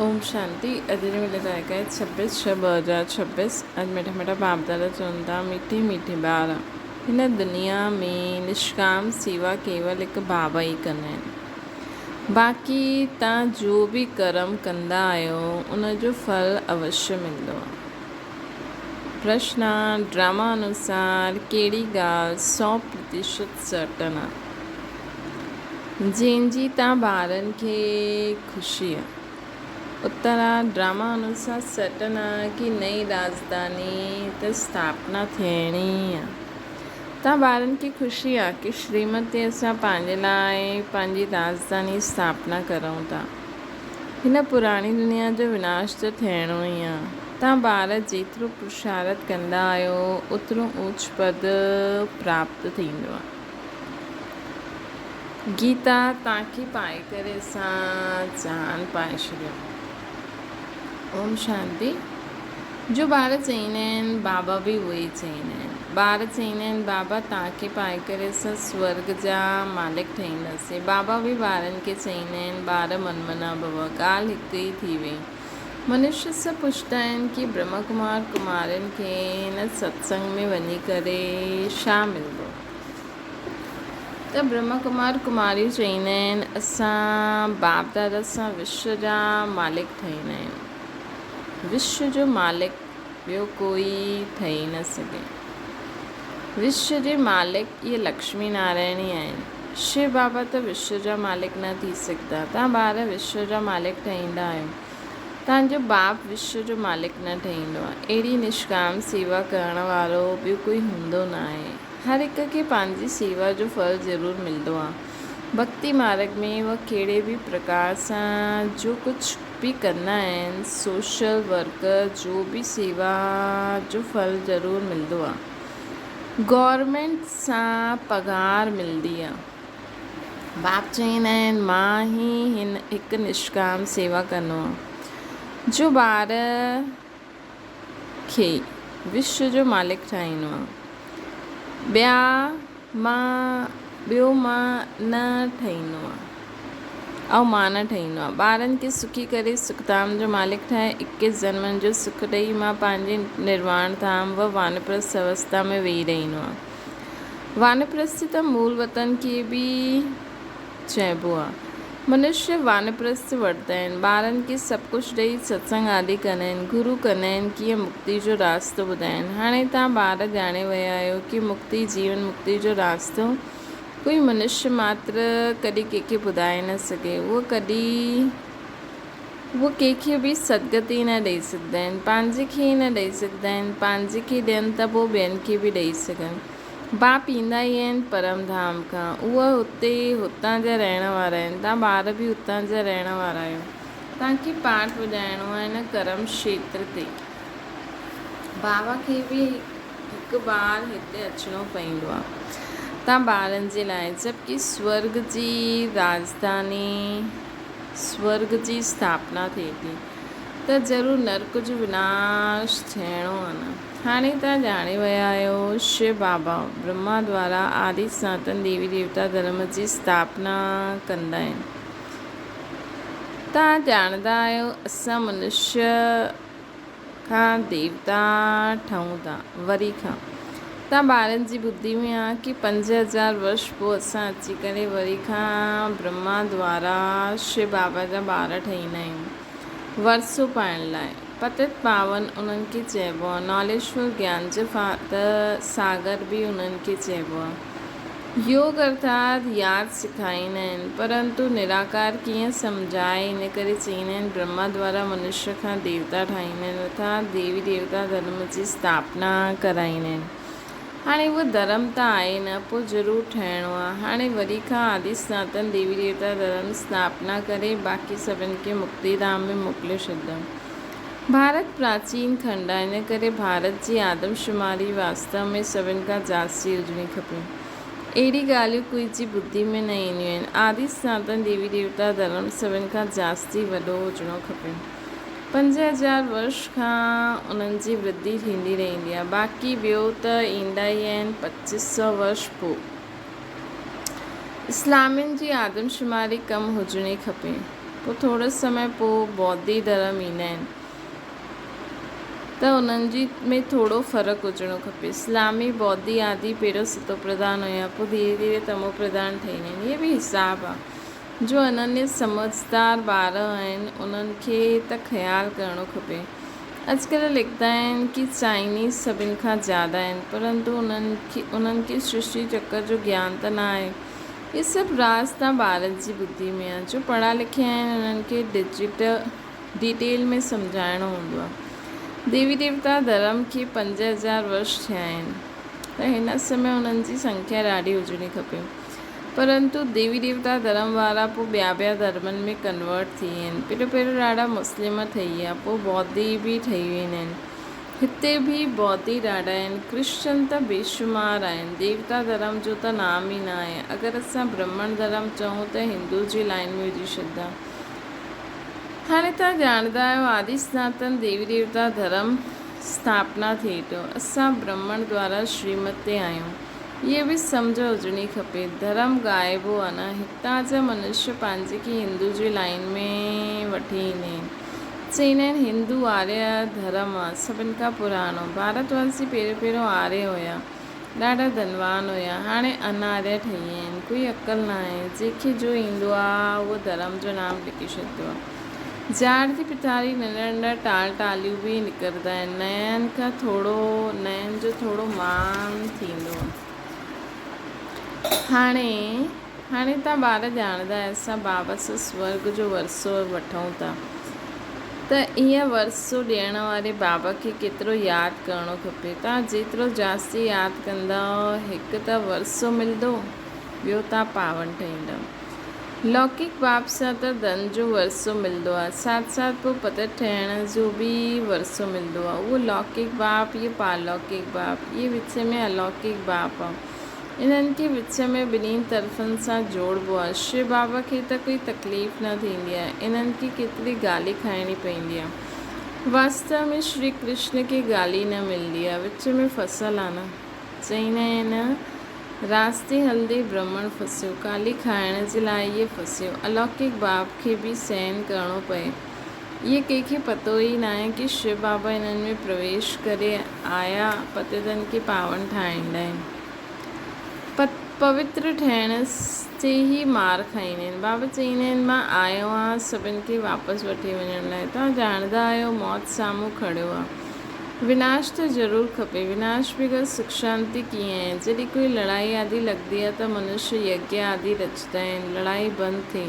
اوم شانتي اڄ جي ملي تاريخ آهي ڇبيس ڇهه 2026 اڄ مٺا مٺا باپ دادا چون ٿا مٺي مٺي ٻار هن دنيا ۾ نشڪام سيوا ڪيول هڪ بابا ئي ڪندا آهن باقي تان جو به ڪرم ڪندا آهيو ان جو ڦل اوشيه ملندو آهي پرشن ڊراما انوسار ڪهڙي ڳالهه 100% سرٽن آهي جنهن جي تان ٻارن کي خوشي آ. اترا ڊراما انوسار سرٽن آ ڪي نئين راڄڌاني ته اسٿاپنا ٿيڻي ئي آ. تان ٻارن کي خوشي آ ڪي شريمت تي اسان پنهنجي لاء پنهنجي راڄڌاني اسٿاپنا ڪرون ٿا. هن پراڻي دنيا جو وناش ته ٿيڻو ئي آ. تان ٻار جيترو پرشارٿ ڪندا آهيو اوترو اوچ پد پراپت ٿيندو آ. گيتا تانکي پائي ڪري اسان جهان پائي ڇڏيو. اوم شانتي. جو ٻار چئيندا آهن بابا به اهي ئي چئيندا آهن. ٻار چئيندا آهن بابا تانکي پائي ڪري اسان سورڳ جا مالڪ ٺهينداسين. بابا به ٻارن کي چئيندا آهن ٻار من منا ڀو. ڳالهه هڪ ئي ٿي وئي. منشي سڀ پڇندا آهن ڪي برهما ڪمار ڪمارين کي هن ستسنگ ۾ وڃي ڪري ڇا ملندو؟ ته برهما ڪمار ڪماريون چئيندا آهن اسان باپ دادا سان وشو جا مالڪ ٺهيندا آهيون. وشو جو مالڪ ٻيو ڪوئي ٺهي نه سگهي. وشو جي مالڪ اهي لڪشمي نارائڻ ئي آهن. شو بابا ته وشو جا مالڪ نه ٿي سگهندا. توهان ٻار وشو جا مالڪ ٺهيندا آهيو. توهان جو باپ وشو جو مالڪ نه ٺهيندو آهي. اهڙي نشڪام سيوا ڪرڻ وارو ٻيو ڪوئي هوندو نه آهي. هر هڪ کي پنهنجي سيوا جو ڦل ضرور ملندو آهي. ڀڳتي مارڳ ۾ اهي ڪهڙي به پرڪار سان جو ڪجهه به ڪندا آهن، سوشل ورڪر جو به سيوا جو ڦل ضرور ملندو آهي. گورنمينٽ سان پگهار ملندي آهي. باپ چئيندا آهن مان ئي هن هڪ نشڪام سيوا ڪندو آهيان جو ٻار کي وشو جو مالڪ ٺاهيندو آهيان. ٻيا مان ٻيو مان نه ٺهيندو آهيان. ۽ مان نه ٺهيندو آهيان. ٻارن کي سکي ڪري سکڌام جو مالڪ ٺاهي اڪيس جنمن جو سک ڏئي مان پنهنجي نرواڻ ڌام و وانپرسٿ اوستا ۾ ويهي رهندو آهيان. وانپرسٿ ته مول وطن کي به چئبو آهي. منشيه وانپرسٿ وٺندا آهن. ٻارن کي سڀ ڪجهه ڏئي ستسنگ آدي ڪندا آهن. گرو ڪندا آهن ڪيئن مڪتي جو راستو ٻڌائين. هاڻي توهان ٻار ڄاڻي ويا آهيو ڪي مڪتي جيون مڪتي جو راستو ڪوئي منشيه ماتر ڪڏهن ڪنهن کي ٻڌائي نه سگهي. اهو ڪڏهن اهو ڪنهن کي به سدگتي نه ڏئي سگهندا آهن. پنهنجي کي ئي نه ڏئي سگهندا آهن. پنهنجي کي ڏين ته پوء ٻين کي به ڏئي سگهن. باپ ايندا ئي آهن پرم ڌام کان. اهي هتي هتان جا رهڻ وارا آهن. توهان ٻار به هتان جا رهڻ وارا آهيو. توهان کي پاٺ وڄائڻو آهي نه ڪرم کيتر تي. بابا کي به هڪ بار هتي اچڻو پوندو آهي. توهان ٻارن جي لاء جبڪه سورڳ جي راڄڌاني سورڳ جي اسٿاپنا ٿئي ٿي ته ضرور نرڪ جو وناش ٿيڻو آهي نه. هاڻي توهان ڄاڻي ويا آهيو شو بابا برهما دوارا آدي سناتن ديوي ديوتا ڌرم جي اسٿاپنا ڪندا آهن. توهان ڄاڻندا آهيو اسان منشيه کان ديوتا ٺهون ٿا وري کان توهان ٻارن جي ٻڌي ۾ آ ڪي 5000 ورش پوء اسان اچي ڪري وري کان برهما دوارا شو بابا جا ٻار ٺهيندا آهيون ورثو پائڻ لاء. پتت پاون انهن کي چئبو آ. ناليشور گيان جو ساگر به انهن کي چئبو آ. يوگ ارٿات ياد سکائيندا آهن، پرنتو نراڪار ڪيئن سمجهائي، ان ڪري چئيندا آهن برهما دوارا منشيه کان ديوتا ٺاهيندا آهن ارٿات ديوي ديوتا ڌرم جي اسٿاپنا ڪرائيندا آهن. هاڻي اهو ڌرم ته آهي نه، پوء ضرور ٺهڻو آهي. هاڻي وري کان آدي سناتن ديوي ديوتا ڌرم اسٿاپنا ڪري باقي سڀن کي مڪتي ڌام ۾ موڪلي ڇڏندم. ڀارت پراچين کنڊ آهي، ان ڪري ڀارت جي آدمشماري واستو ۾ سڀن کان جاستي هجڻي کپي. اهڙي ڳالهيون ڪوئي جي ٻڌي ۾ نه اينديون آهن. آدي سناتن ديوي ديوتا ڌرم سڀن کان جاستي وڏو هجڻو کپي. 5000 ورش کان انهن جي ورڌي ٿيندي رهندي آهي. باقي ٻيو ته ايندا ئي آهن پچيس سئو ورش پوء. اسلامين جي آدمشماري ڪم هجڻي کپي. پوء ٿورو سمي پوء ٻوڌي ڌرم ايندا آهن ته انهن جي ۾ ٿورو فرق هجڻو کپي. اسلامي، ٻوڌي آدي پهريون ستو پرڌان هيا پوء ڌيري ڌيري تمو پرڌان ٺهيندا آهن. اهي به حساب آ. جو اننيه سمجهدار ٻار آهن انهن کي ته خيال ڪرڻو کپي. اڄڪلهه لکدا آهن ڪي چائنيز سڀن کان زياده آهن پرنتو انهن کي انهن کي سرشٽي چڪر جو گيان ته نه آهي. اهي سڀ راز ته ٻارن جي ٻڌي ۾ آهي. جو پڙهيا لکيا آهن انهن کي ڊجيٽل ڊيٽيل ۾ سمجهائڻو هوندو آهي. ديوي ديوتا ڌرم کي 5000 ورش ٿيا آهن ته هن سمي انهن جي سنکيا ڏاڍي هجڻي کپي. پرنتو ديوي ديوتا ڌرم وارا پوء ٻيا ٻيا ڌرمن ۾ ڪنورٽ ٿي ويا آهن. پهريون پهريون ڏاڍا مسلم ٺهي ويا، پوء ٻوڌي به ٺهي ويندا آهن. هتي به ٻوڌي ڏاڍا آهن، ڪرسچن ته بيشمار آهن. ديوتا ڌرم جو ته نام ئي نه آهي. اگر اسان برهمڻ ڌرم چئون ته هندو جي لائين ۾ وجهي ڇڏدا. هاڻي توهان ڄاڻندا آهيو آدي سناتن ديوي ديوتا ڌرم اسٿاپنا ٿئي ٿو. اسان برهمڻ دوارا شريمت تي آهيون. اهي به سمجهه هجڻي کپي. ڌرم ڳائبو آ نه. هتان جا منشيه پنهنجي کي هندو جي لائين ۾ وٺي ايندا آهن. چئيندا آهن هندو آريه ڌرم آ سڀن کان پراڻو. ڀارت واسي پهريون پهريون آريه هيا. ڏاڍا ڌنوان هيا. هاڻي ان آريه ٺهي ويا آهن. ڪوئي عقل نه آهي. جنهن کي جو ايندو آ اهو ڌرم جو نام لکي ڇڏندو آ. جاڙ جي پٿاري ننڍا ننڍا ٽال ٽاليون به نڪرندا آهن. نين کان ٿورو نين جو ٿورو مان ٿيندو. هاڻي هاڻي تان ٻار ڄاڻندا آهيو اسان بابا سان سورڳ جو ورثو وٺون ٿا ته ايئن ورثو ڏيڻ واري بابا کي ڪيترو ياد ڪرڻو کپي. تان جيترو جاستي ياد ڪندؤ هڪ ته ورثو ملندو ٻيو تان پاون ٺهيندؤ. لوڪڪ باب سان ته ڌن جو ورثو ملندو آهي، ساٿ ساٿ پوء پتر ٺهڻ جو به ورثو ملندو آهي. اهو لوڪڪ باپ، اهو پارلوڪڪ باپ، اهي وچ ۾ الوڪڪ باپ آهي. انهن کي وچ ۾ ٻنهي طرفن سان جوڙبو آهي. شو بابا کي ته ڪوئي تڪليف نه ٿيندي آهي. انهن کي ڪيتري گالي کائڻي پوندي آهي. واستو ۾ شري ڪرشن کي گالي نه ملندي آهي. وچ ۾ ڦسل آهي نه. چئيندا آهن، راستي هلندي برهمڻ ڦسيو، ڪالي کائڻ جي لاء اهي ڦسيو. الوڪڪ باب کي به سهن ڪرڻو پئي. اهي ڪنهن کي پتو ئي ناهي ڪي شو بابا انهن ۾ پرويش ڪري آيا پتيتن کي پاون ٺاهيندا آهن. پوتر ٺهڻ تي ئي مار کائيندا آهن. بابا چئيندا آهن، مان آيو آهيان سڀن کي واپس وٺي وڃڻ لاء. توهان ڄاڻندا آهيو موت سامهون کڙيو آهي. وناش ته ضرور کپي. وناش بغير سک شانتي ڪيئن آهي؟ جڏهن ڪوئي لڙائي آدي لڳندي آهي ته منشيه يگيا آدي رچندا آهن. لڙائي بند ٿئي.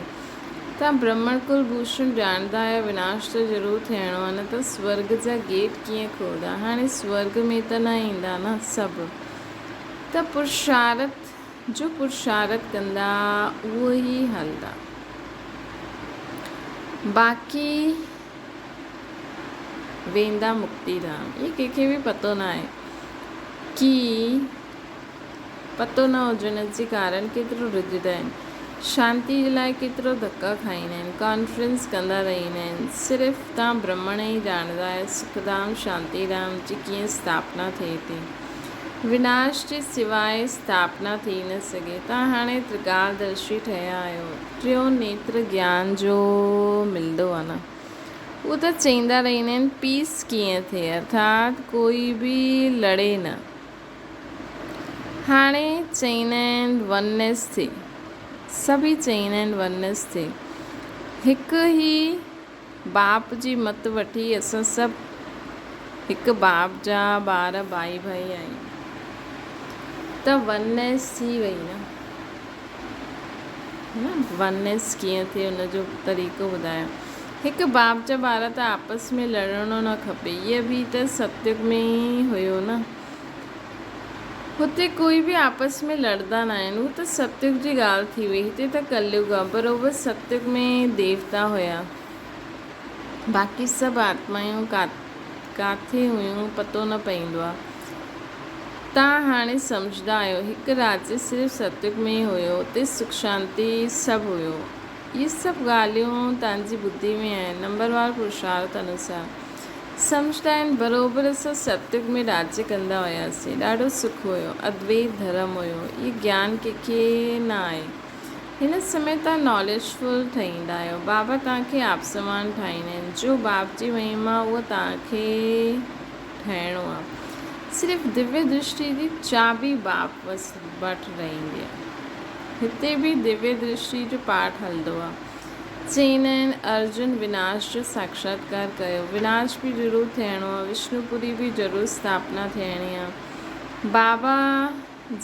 توهان برهمڻ ڪل ڀوشڻ ڄاڻندا آهيو وناش ته ضرور ٿيڻو آهي نه ته سورڳ جا گيٽ ڪيئن کولندا؟ هاڻي سورڳ ۾ ته نه ايندا نه سڀ ته پرشارٿ جو پرشارٿ ڪندا اهو ئي هلندا. باقي. ويندا مڪتي ڌام. اهي ڪنهن کي به پتو نه آهي ڪي پتو نه هجڻ جي ڪارڻ ڪيترو رڄندا آهن. شانتي جي لاء ڪيترو ڌڪا کائيندا آهن. ڪانفرنس ڪندا رهندا آهن. صرف توهان برهمڻ ئي ڄاڻندا آهيو سک ڌام شانتي ڌام جي ڪيئن اسٿاپنا ٿئي ٿي. وناش جي سواء اسٿاپنا ٿي نه سگهي. توهان هاڻي ترڪالدرشي ٺهيا آهيو. ٽيون نيتر گيان جو ملندو آهي نه. هو ته چئيندا رهندا آهن پيس ڪيئن ٿئي ارٿات ڪوئي به لڙي نه. هاڻي چئيندا آهن وننيس ٿئي. سڀئي چئيندا آهن وننيس ٿئي. هڪ ئي باپ جي مت وٺي اسان سڀ هڪ باپ جا ٻار ڀائي ڀائي آهيون ته وننيس ٿي وئي نه. وننيس ڪيئن ٿئي ان جو طريقو ٻڌايو. هڪ باپ جا ٻار ته آپس ۾ لڙڻو نه کپي. اهي به ته ستيگ ۾ ئي هيو نه. هتي ڪوئي به آپس ۾ لڙندا نه آهن. اهو ته ستيگ جي ڳالهه ٿي وئي. هتي ته ڪليگ آ. بروبر ستيگ ۾ ديوتا هيا. باقي سڀ آتمايون ڪاٿي هيون پتو نه پئيندو آ. تان هاڻي سمجهندا آهيو. هڪ راجيه صرف ستيگ ۾ ئي هيو. اتي سک شانتي سڀ هيو. اهي سڀ ڳالهيون تان جي ٻڌي ۾ آهن. نمبروار پرشارٿ انوسار سمجهندا آهن. بروبر اسان ستيگ ۾ راجيه ڪندا هياسين. ڏاڍو سک هيو. ادويت ڌرم هيو. اهي گيان ڪنهن کي نه آهي. هن سمي توهان ناليج فل ٺهيندا آهيو. بابا توهان کي آپسمان ٺاهيندا آهن. جو باپ جي مهما اهو توهان کي ٺاهڻو آهي. صرف دويه درشٽي جي چاٻي باپ وٽ رهندي آهي. هتي به دويه درشٽي جو پاٺ هلندو آهي. چئيندا آهن ارجن وناش جو ساکشاتڪار ڪيو. وناش به ضرور ٿيڻو آهي. وشنوپوري به ضرور اسٿاپنا ٿيڻي آهي. بابا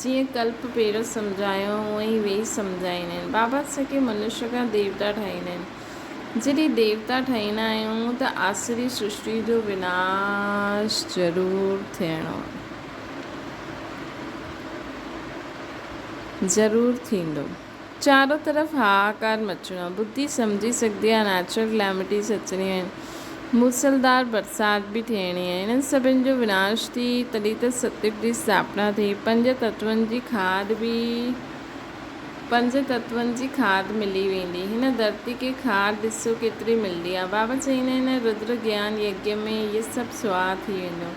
جيئن ڪلپ پهريون سمجهايو هونئن ئي ويهي سمجهائيندا آهن. بابا اسان کي منشيه کان ديوتا ٺاهيندا آهن. جڏهن ديوتا ٺهيندا آهيون ته آسري سرشٽي جو وناش ضرور ٿيڻو آهي. ضرور ٿيندو. چارو طرف هاهاڪار مچڻو آهي. ٻڌي سمجهي سگهندي آهي نيچرل ڪليمٽيز اچڻيون آهن. موسلڌار برسات به ٿيڻي آهي. انهن سڀن جو وناش ٿي تڏهن ته ستيگ جي اسٿاپنا ٿي. پنج تتون جي کاڌ به پنج تتون جي کاڌ ملي ويندي. هن ڌرتي کي کاڌ ڏسو ڪيتري ملندي آهي. بابا چئيندا آهن ردر گيان يگيا ۾ اهي سڀ سواها ٿي ويندو.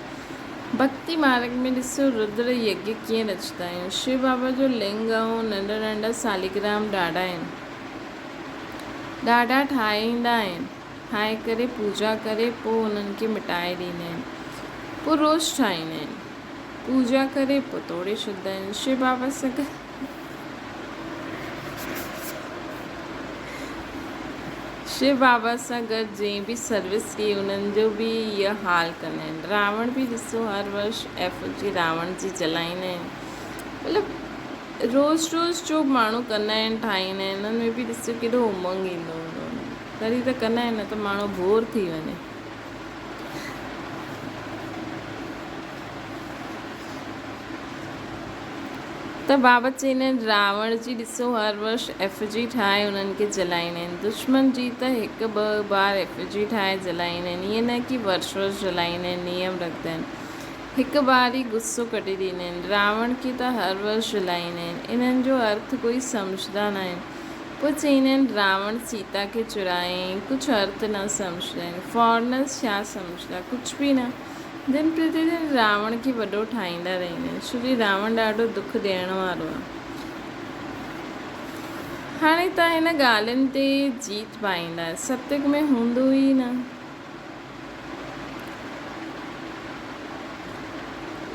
ڀڳتي مارڳ ۾ ڏسو ردر يگيا ڪيئن رچندا آهيون. شو بابا جو لنگ ۽ ننڍا ننڍا ساليگرام ڏاڍا آهن. ڏاڍا ٺاهي ايندا آهن. ٺاهي ڪري پوڄا ڪري پوء انهن کي مٽائي ڏيندا آهن. پوء روز ٺاهيندا آهن. پوڄا ڪري پوء توڙي ڇڏندا آهن. شو بابا سان گڏ. شو بابا سان گڏ جنهن به سروس ڪئي انهن جو به اهو حال ڪندا آهن. راوڻ به ڏسو هر ورش ايف جي راوڻ جي جلائيندا آهن. مطلب روز روز جو ماڻهو ڪندا آهن ٺاهيندا آهن انهن ۾ به ڏسو ڪيڏو امنگ ايندو هوندو انهن ۾ تڏهن ته ڪندا آهن نه ته ماڻهو بور ٿي وڃي. ته بابت چئيندا آهن راوڻ جي ڏسو هر ورش ايف جي ٺاهي انهن کي جلائيندا آهن دشمن جي ته هڪ ٻه بار ايف جي ٺاهي جلائيندا آهن ائين نه ڪي ورش ورش جلائيندا آهن نيم رکندا آهن هڪ بار ئي غصو ڪڍي ڏيندا آهن راوڻ کي ته هر ورش جلائيندا آهن انهن جو ارٿ ڪوئي سمجهندا نه آهن پوء چئيندا آهن راوڻ سيتا کي چرايائين ڪجهه ارٿ نه سمجهندا آهن فارنرس ڇا سمجهندا ڪجهه به نه دن پرتي دن راوڻ کي وڏو ٺاهيندا رهندا آهن ڇو جي راوڻ ڏاڍو دک ڏيڻ وارو آهي هاڻي توهان هن ڳالهين تي جيت پائيندا ستيگ ۾ هوندو ئي نه.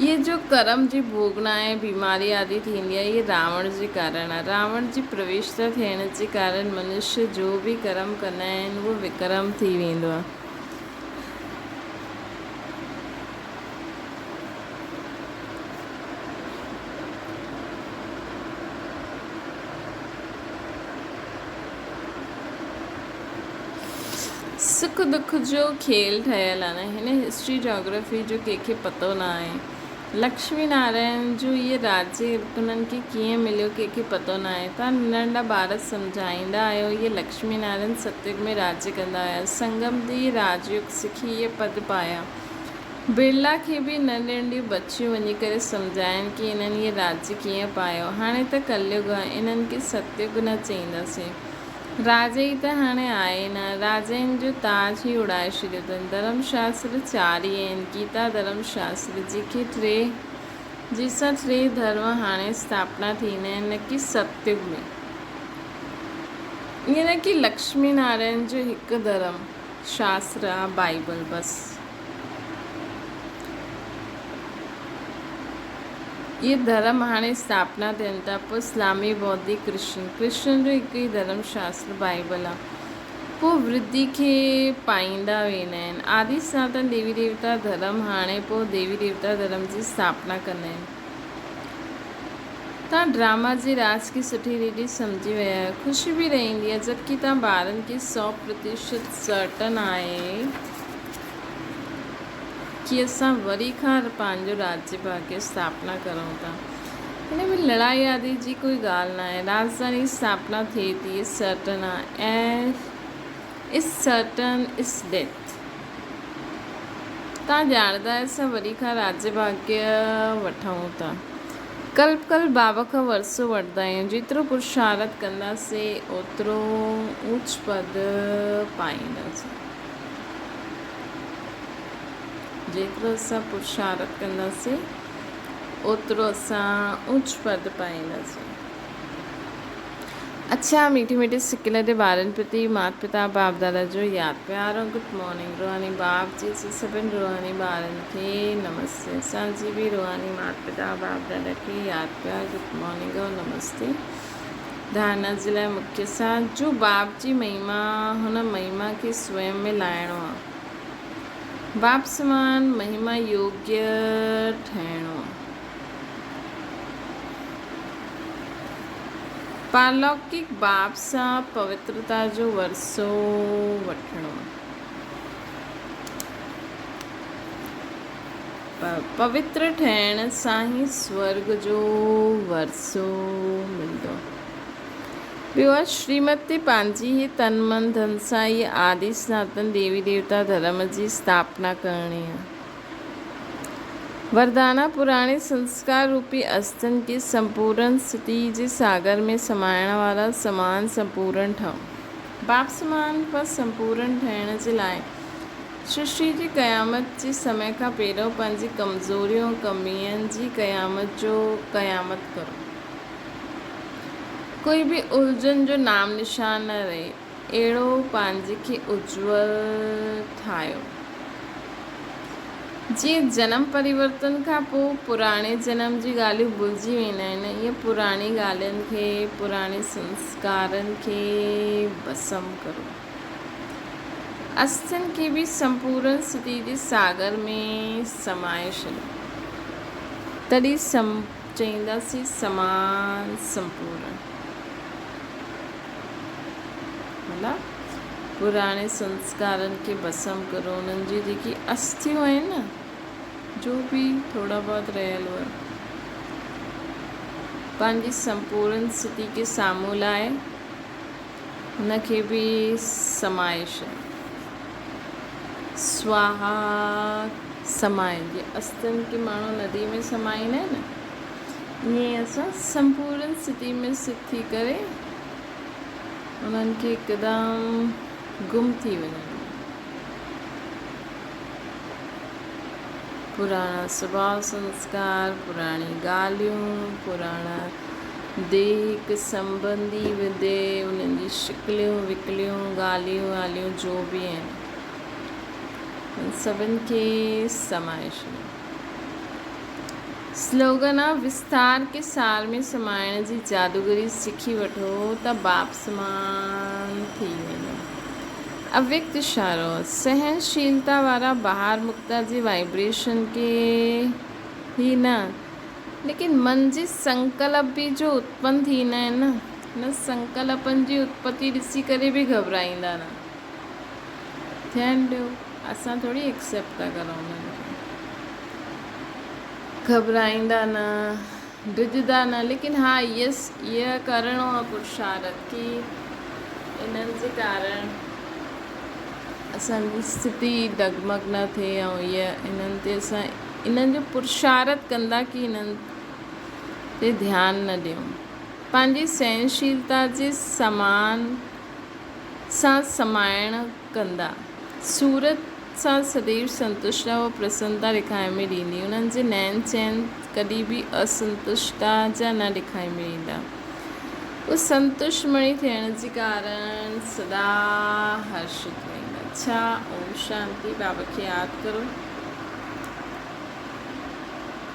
اهي جو ڪرم جي ڀوڳنا ۽ بيماري آدي ٿيندي آهي، اهي راوڻ جي ڪارڻ آهي. راوڻ جي پرويشتا ٿيڻ جي ڪارڻ منشيه جو به ڪرم ڪندا آهن، اهو وڪرم ٿي ويندو آهي. سک دک جو کيل ٺهيل آهي هن هسٽري جاگرافي جو ڪنهن کي پتو نه آهي. لڪشمي نارائڻ جو هيء راجيه انهن کي ڪيئن مليو ڪنهن کي پتو نه آهي. توهان ننڍا ننڍا ٻار سمجهائيندا آهيو هيء لڪشمي نارائڻ ستيگ ۾ راجيه ڪندا هيا. سنگم تي هيء راج يوگ سکي هيء پد پايا. بڙلا کي به ننڍيون ننڍيون ٻچيون وڃي ڪري سمجهائين ڪي انهن هيء راجيه ڪيئن پايو. هاڻي ته ڪليگ آهي انهن کي ستيگ نه چئينداسين. راجا ئي ته هاڻي آهي نه. راجائن جو تاج ئي اڙائي ڇڏيو اٿن. ڌرم شاستر چار ئي آهن. گيتا ڌرم شاستر جي کي ٽي جي سان ٽي ڌرم هاڻي اسٿاپنا ٿيندا آهن نه ڪي ستيگ ۾. ائين نه ڪي لڪشمي نارائڻ جو هڪ ڌرم شاستر آ بائيبل بس. اهي ڌرم هاڻي اسٿاپنا ٿين ٿا پوء اسلامي بوڌي ڪرشن ڪرشن جو هڪ ئي ڌرم شاستر بائيبل آ پوء ورڌي کي پائيندا ويندا آهن آدي سناتن ديوي ديوتا ڌرم هاڻي پوء ديوي ديوتا ڌرم جي اسٿاپنا ڪندا آهن تان ڊراما جي راز کي سٺي ريتي سمجهي ويا آهيو خوشي به رهندي آهي جبڪه تان ٻارن کي 100% سرٽن آهي ڪي اسان وري کان پنهنجو راجيه ڀاڳيه اسٿاپنا ڪرون ٿا. هن ۾ لڙائي آدي جي ڪوئي ڳالهه ناهي. راڄڌاني اسٿاپنا ٿئي ٿي از سرٽن آ ۽ از سرٽن از ڊيٿ. تان ڄاڻندا آهيو اسان وري کان راجيه ڀاڳيه وٺون ٿا. ڪلپ ڪلپ بابا کان ورثو وٺندا آهيون. جيترو پرشارٿ ڪنداسين اوترو اوچ پد پائينداسين. جيترو اسان پرشارٿ ڪنداسين اوترو اسان اوچ پد پائينداسين. اڇا ميٺي ميٺي سڪيلڌي ٻارن پرتي مات پتا باپ دادا جو ياد پيار ۽ گڊ مارننگ روحاني باپ جي اسان سڀن روحاني ٻارن کي نمستي اسان جي به روحاني مات پتا باپ دادا کي ياد پيار گڊ مارننگ ۽ نمستي ڌارنا جي لاء مکيه سان جو باپ جي مهما هن مهما کي سوئم ۾ لاهڻو آ باپ سمان مهما يوگيه ٺهڻو آ. پارلوڪڪ باب سان پوترتا جو ورثو وٺڻو. پوتر ٺهڻ سان ئي سورڳ جو ورثو ملندو. ٻيو آهي شريمت تي پنهنجي ئي تن من ڌن سان ئي آدي سناتن ديوي ديوتا ڌرم جي اسٿاپنا ڪرڻي آهي. وردانا پراڻي سنسڪار روپي اسٿن کي سمپورن ستي جي ساگر ۾ سمائڻ وارا سمان سمپورن ٺهو. باپ سمان پر سمپورن ٺهڻ جي لاء سرشٽي جي قيامت جي سمي کان پهريون پنهنجي ڪمزورين ۽ ڪمين جي قيامت جو قيامت ڪرو. ڪوئي به الجهن جو نام نشان نه رهي. اهڙو پنهنجي کي اجول ٺاهيو. جيئن جنم پريورتن کان پوء پراڻي جنم جون ڳالهيون ڀلجي ويندا آهن، ائين پراڻي ڳالهين کي، پراڻي سنسڪارن کي ڀسم ڪرو. اسٿين کي به سمپورن ستي جي ساگر ۾ سمائي ڇڏيو. تڏهن چئينداسين سمان سمپورن. ڀلا پراڻي سنسڪارن کي ڀسم ڪرو انهن جون جيڪي اسٿيون آهن نه جو به ٿورا بهت رهيل هو پنهنجي سمپورن ستي کي سامهون لاهي هن کي به سمائي ڇڏ سواها سمائي جيئن اسٿين کي ماڻهو ندي ۾ سمائيندا آهن نه ائين ئي اسان سمپورن ستي ۾ ست ٿي ڪري انهن کي هڪدم گم ٿي وڃڻ ڏيو. پراڻا سڀاء سنسڪار، پراڻي ڳالهيون، پراڻا ديهڪ سنٻنڌي ودي، انهن جي شڪليون وڪليون، ڳالهيون واليون جو به آهن، انهن سڀن کي سمائي ڇڏيو. سلوگن آ وستار کي سار ۾ سمائڻ جي جادوگري سکي وٺو ته باپ سمان ٿي ويندو. اويڪت اشارو، سهن شيلتا وارا بهار مڪتا جي وائبريشن کي هي نه ليڪن من جي سنڪلپ به جو اتپن ٿيندا آهن نه ان سنڪلپن جي اتپتي ڏسي ڪري به گهٻرائيندا نه. ٿيڻ ڏيو اسان ٿوري ايڪسيپٽ ٿا ڪرون انهن کي. گهٻرائيندا نه ڊڄندا نه ليڪن ها يس اها ڪرڻو آ پرشارت ڪي انهن جي ڪارڻ اسان جي اسٿتي ڊگمگ نه ٿئي ۽ اها انهن تي اسان انهن جو پرشارت ڪندا ڪي انهن تي ڌيان نه ڏيون پنهنجي سهنشيلتا جي سمان سان سمائڻ ڪندا. صورت سان سديو سنتشٽا و پرسنتا ڏيکائي ۾ ڏيندي. انهن جي نين چين ڪڏهن به اسنتشٽا جا نه ڏيکائي ۾ ڏيندا. هو سنتشٽ مڻي ٿيڻ جي ڪارڻ سدا هرشت رهندا. ڇا اوم شانتي بابا کي ياد ڪرو.